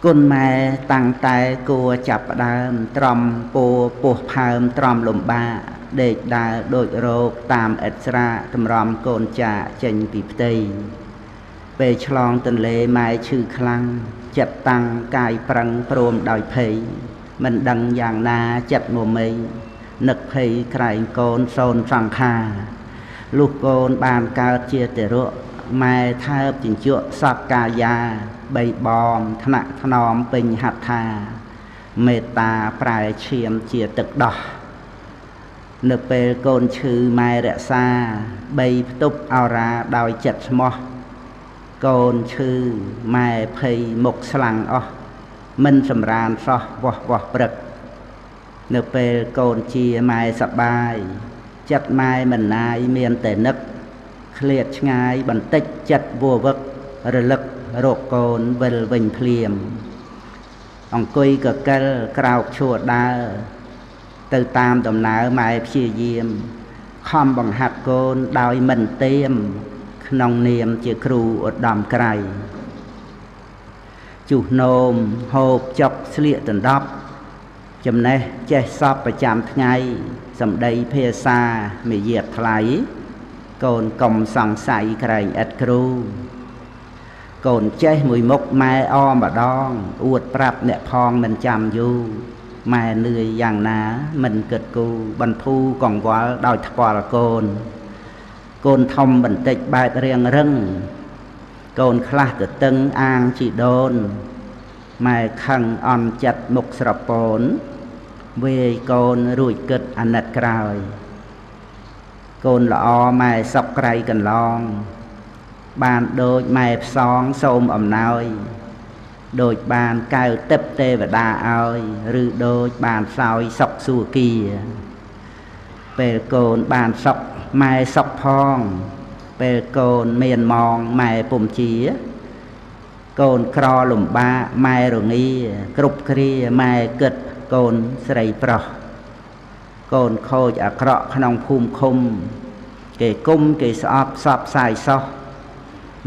គុណម៉ែតាំងតែគួរចាប់ផ្ដើមត្រំពោពោះផើមត្រំលំបាកដេកដើរដូចរោគតាមអិតស្រាតម្រាំកូនចាកចេញពីផ្ទៃពេលឆ្លងទន្លេម៉ែឈឺខ្លាំងចិត្តតាំងកាយប្រឹងព្រមដោយភ័យមិនដឹងយ៉ាងណាចិត្តមមីនឹកភ័យក្រែងកូនសូនសង្ខារលុះកូនបានកើតជាទារកម៉ែថើបជញ្ជក់សពកាយាបីបំថ្នាក់ថ្នមពេញហត្ថាមេត្តាប្រែឈាមជាទឹកដោះនៅពេលកូនឈឺម៉ែរក្សាបីផ្ទប់អរាដោយចិត្តស្មោះកូនឈឺម៉ែភ័យមុខស្លាំងអស់មិនសម្រានសោះវាស់វាស់ព្រឹកនៅពេលកូនជាម៉ែសបាយចិត្តម៉ែមិនណាយមានតែនឹកឃ្លាតឆ្ងាយបន្តិចចិត្តវវឹករលឹករកកូនវិលវិញភ្លាមអង្គុយកកិលក្រោកឈួរដើរទៅតាមដំណើរម៉ែព្យាយាមខំបង្ហាត់កូនដោយមិនទៀមក្នុងនាមជាគ្រូឧត្តមក្រៃជុះនោមហូបចុកស្លៀកដណ្ដប់ចំណេះចេះសពប្រចាំថ្ងៃសម្ដីភាសាមាយាទថ្លៃកូនកុំសង្ស័យក្រែងឥតគ្រូកូនចេះមួយមុខម៉ែអម្ដងអួតប្រាប់អ្នកផងមិនចាំយូរម៉ែនឿយយ៉ាងណាមិនគិតគូបន្ធូរកង្វល់ដោយថ្ពាល់កូនកូនធំបន្តិចបែបរៀងរឹងកូនខ្លះទៅតឹងអាងជីដូនម៉ែខឹងអន់ចិត្តមុខស្រពោនវាយកូនរួចគិតអាណិតក្រោយកូនល្អម៉ែសុកក្រៃកន្លងបានដូចម៉ែផ្សងសូមអំណោយដូចបានកែវទឹកទេវតាឲ្យឬដូចបានសោយសុកសួគាពេលកូនបានសុកម៉ែសុកផងពេលកូនមានម៉ងម៉ែពុំជាកូនក្រលំបាកម៉ែរងាគ្រប់គ្រាម៉ែគិតកូនស្រីប្រុសកូនខូចអាក្រក់ក្នុងភូមិឃុំគេគុំគេស្អប់សពសាយសោះ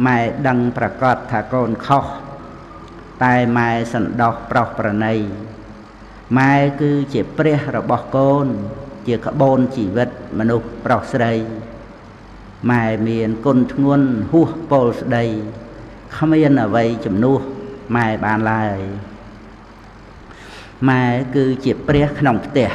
ម៉ែដឹងប្រកាសថាកូនខុសតែម៉ែសន្តោសប្រុសប្រណីម៉ែគឺជាព្រះរបស់កូនជាក្បូនជីវិតមនុស្សប្រុសស្រីម៉ែមានគុណធ្ងន់ហួសពោលស្ដីគ្មានអ្វីជំនួសម៉ែបានឡើយម៉ែគឺជាព្រះក្នុងផ្ទះ